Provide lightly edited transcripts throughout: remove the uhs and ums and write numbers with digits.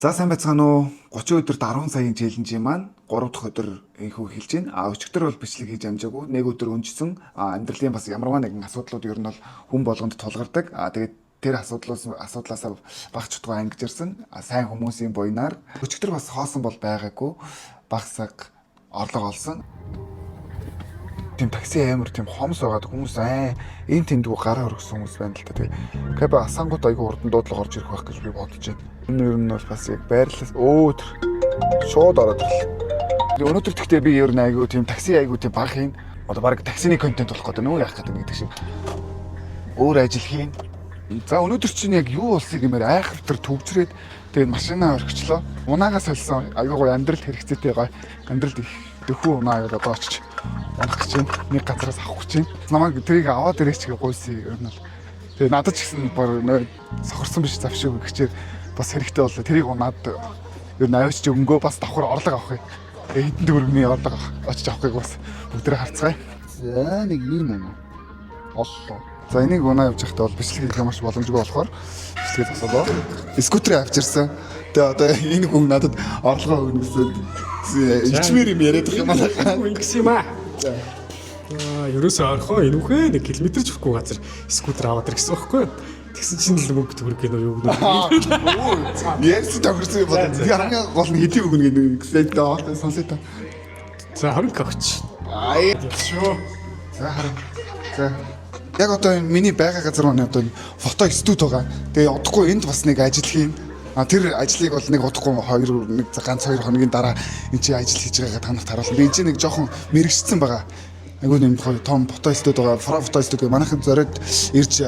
За, сайн байцгаана уу? 30 өдөрт 10 саяын challenge ийн маань 3 дахь өдөр энэхүү эхэлж байна. Өчигдөр бол бичлэг хийж амжаагүй. Нэг өдөр өнжсөн. Амьдралын бас ямарваа нэгэн асуудлууд ер нь бол хүн болгонд тулгардаг. Тэгээд тэр асуудлаасаа бага чутгаа ангижирсан. Сайн хүмүүсийн буйнаар өчигдөр бас хоосон бол байгаагүй. Баг саг орлого олсон. Тийм, такси амар тийм хомс байгаад хүмүүс ай энэ тэндгүү гараа өргөсөн хүмүүс байна л та. Тэгээ каб асангууд айгүй хурдан дуудлага орж ирэх байх гэж би бодож байна. Энэ ер нь бол бас яг байрлалаас өө тэр шууд ороод ирлээ. Тэгээ өнөөдөр тэгтээ би ер нь айгүй тийм такси айгүй тийм баг хийн. Одоо баг таксины контент болох гэдэг нөө яах гэдэг нэг шиг өөр ажил хийн. За, өнөөдөр чинь яг юу болсон гэмээр айхавтар төвжрээд тэгээд машинаа орхичлоо. Унаагаа сольсон. Айгүй гоё амьдралд хэрэгцээтэй гоё амьдралд их дөхүү унаа яг одоо очиж унах гэж байна. Нэг газараас авах гэж байна. Намайг тэрийг аваад ирээч гэж гуйсан юм бол. Тэгээд надад ч гэсэн баг нөө сохорсон биш завшиг гэчээр бас хэрэгтэй боллоо. Тэрийг унаад ер нь авчиж өгөнгөө бас давхар орлого авах юм. Тэгээд хэдэн төгрөгийн орлого очиж авахыг бас бүгдээ харцгаая. За, нэг юм юм. Оллоо. За, энийг унаа явж байхдаа бол бичлэг хийх ямар ч боломжгүй болохоор бичлэгээ зогсоолоо. Скутерыг авчирсан. Тэгээ одоо энэ хүн надад орлогоо өгнө гэсэн ичмэр юм яриад байгаа юм аа. Ингэсэн юм аа. Ерөөсөө орхоо энүүхээ нэг километр ч өгөхгүй газар скутер аваад ир гэсэн байхгүй юу? Тэгсэн чинь л мөнгө төгрөг гэнэ юу гэнэ. Ярьсан тохирсон юм бол тэгээ хамгийн гол нь хэдийг өгнө гэдэг гэсэн доо сонсоо та. За, 20 огч. Аа, Шүү. За, хараа. За. Яг одоо энэ миний байгаа газар маань одоо энэ фото студи байгаа. Тэгээ удахгүй энд бас нэг ажил хийн. Тэр ажлыг бол нэг удахгүй хоёр нэг ганц хоёр хоногийн дараа энэ чи ажил хийж байгаагаа та нарт харуулна. Би энэ чи нэг жоохон мэрэгчсэн байгаа. Айгуу нэм гоё том фото студи байгаа. Фото студи манайхан зориод ирж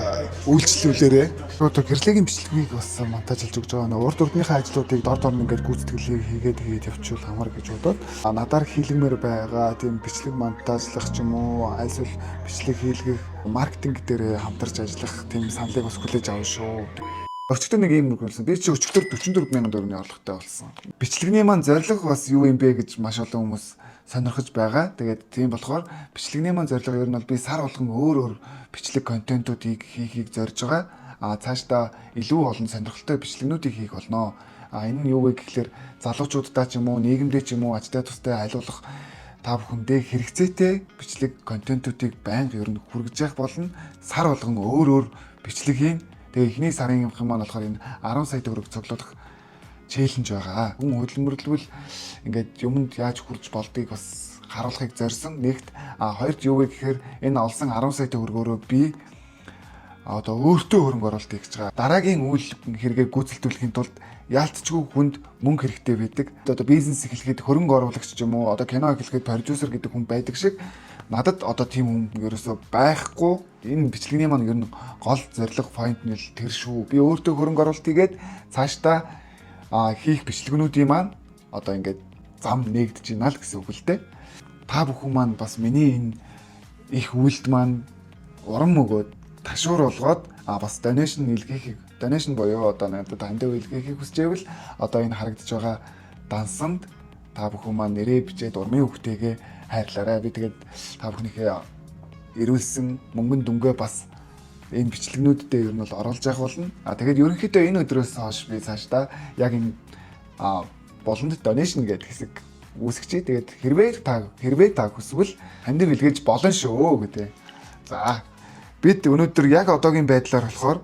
үйлчлүүлээрээ. Одоо гэрлэгийн бичлэгийг бас монтажлж өгч байгаа. Урд урдныхаа ажлуудыг дор дор нь ингээд гүйцэтгэлийг хийгээд хийгээд явуучвал амар гэж бодоод надаар хийлгмээр байгаа тийм бичлэг монтажлах ч юм уу альсвал бичлэг хийлгэх, маркетинг дээр хамтарч ажиллах тийм саналыг бас хүлээж авна шүү. Өчигдөр нэг ийм үг болсон. Би чи өчигдөр 44 мянган төгрөгийн орлоготой болсон. Бичлэгний маань зорилго бас юу юм бэ гэж маш олон хүмүүс сонирхож байгаа. Тэгээд тийм болохоор бичлэгний маань зорилго ер нь бол би сар болгон өөр өөр бичлэг контентуудыг хийхийг зорж байгаа. Цаашдаа илүү олон сонирхолтой бичлэгнүүдийг хийх болно. Энэ нь юу вэ гэхлээр залуучуудаа ч юм уу, нийгэмдээ ч юм уу, ажтай тустай айлуулах та бүхэндээ хэрэгцээтэй бичлэг контентуудыг байнга ер нь хүргэж явах болно. Сар болгон өөр өөр бичлэг хийн. Тэгээ эхний сарын юм маань болохоор энэ 10 сая төгрөг цуглуулах challenge байгаа. Хүн хөдөлмөрлөвөл ингээд юмд яаж хүрч болдгийг бас харуулахыг зорьсон. Нэгт, хоёрт юу вэ гэхээр энэ олсон 10 сая төгрөгөөрөө би одоо өөртөө хөрөнгө оруулалт хийж байгаа. Дараагийн үйл хэрэгээ гүйцэлдүүлэхийн тулд яалтчгүй хүнд мөнгө хэрэгтэй байдаг. Одоо бизнес эхлэхэд хөрөнгө оруулагч ч юм уу, одоо кино эхлэхэд продюсер гэдэг хүн байдаг шиг надад одоо тийм хүн ерөөсөө байхгүй. Энэ бичлэгний маань ер нь гол зорилго point нь л тэр шүү. Би өөртөө хөрөнгө оруулалт хийгээд цаашдаа хийх бичлэгнүүдийн маань одоо ингээд зам нээгдэж байна л гэсэн үг л дээ. Та бүхэн маань бас миний энэ их үйлд маань урам өгөөд, ташуур болгоод бас donation илгээхийг, donation буюу одоо надад хандив илгээхийг хүсч байвал одоо энэ харагдаж байгаа дансанд та бүхэн маань нэрээ бичээд урмын хөвгтэйгээ хайрлаарай. Би тэгээд та бүхнийхээ эрүүлсэн мөнгөн дүнгээ бас энэ бичлэгнүүддээ ер нь бол оруулж явах болно. Тэгээд ерөнхийдөө энэ өдрөөс хойш би цаашдаа яг энэ болонд donation гэдэг хэсэг үүсгэжээ. Тэгээд хэрвээ та хүсвэл хандив илгээж болно шүү гэдэг. За, бид өнөөдөр яг одоогийн байдлаар болохоор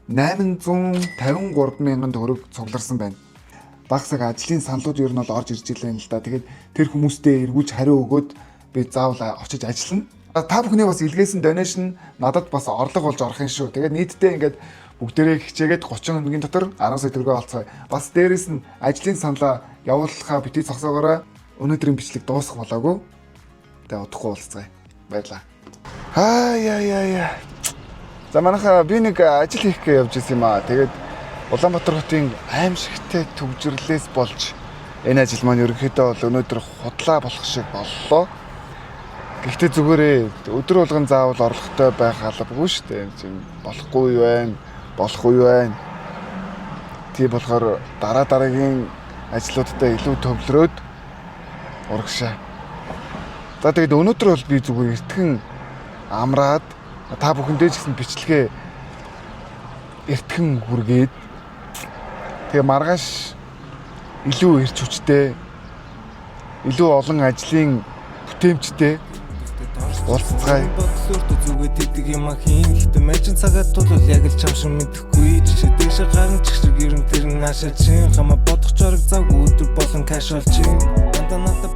853 мянган төгрөг цугларсан байна. Багсаг ажлын саналууд ер нь бол орж ирж илээ л да. Тэгээд тэр хүмүүстэй эргүүлж хариу өгөөд би заавал очиж ажиллана. Та бүхний бас илгээсэн donation надад бас орлого болж орох юм шүү. Тэгээд нийтдээ ингээд бүгдээрээ хичээгээд 30 хоногийн дотор 10 сая төгрөгөө олцгоё. Бас дээрэс нь ажлын саналаа явуулахаа битгий зогсоогоорой. Өнөөдрийн бичлэг дуусах болоогүй. Тэгээ удахгүй уулзцгаая. Баярлалаа. Аа, яа яа яа. За, манайхаа би нэг ажил хийх гэж явж исэн юм аа. Тэгээд Улаанбаатар хотын аимшигтай төвжирлээс болж энэ ажил маань ерөнхийдөө бол өнөөдөр худлаа болох шиг боллоо. Гэхдээ зүгээрээ өдөр болгон заавал орлоготой байх албагүй шүү дээ. Тийм болохгүй байна, болохгүй байна. Тийм болохоор дараа дараагийн ажлуудтай илүү төвлөрөөд урагшаа. За, тэгээд өнөөдөр бол би зүгээр эртхэн амраад та бүхэндээ ч гэсэн бичлэгээ эртхэн хүргээд тэгээ маргааш Илүү эрч хүчтэй, илүү олон ажлын бүтээмжтэй уулзцгаая. Бодлоорт зүгээд идэг юм а хийн. Гэхдээ мажин цагаад тулвал яг л чам шиг мэдэхгүй. Жишээ дэше гарan чих шиг ерэн тэр наашаа чин. Хама бодох чорог завгүй өдөр болон кэш олж чин. Дандаа надад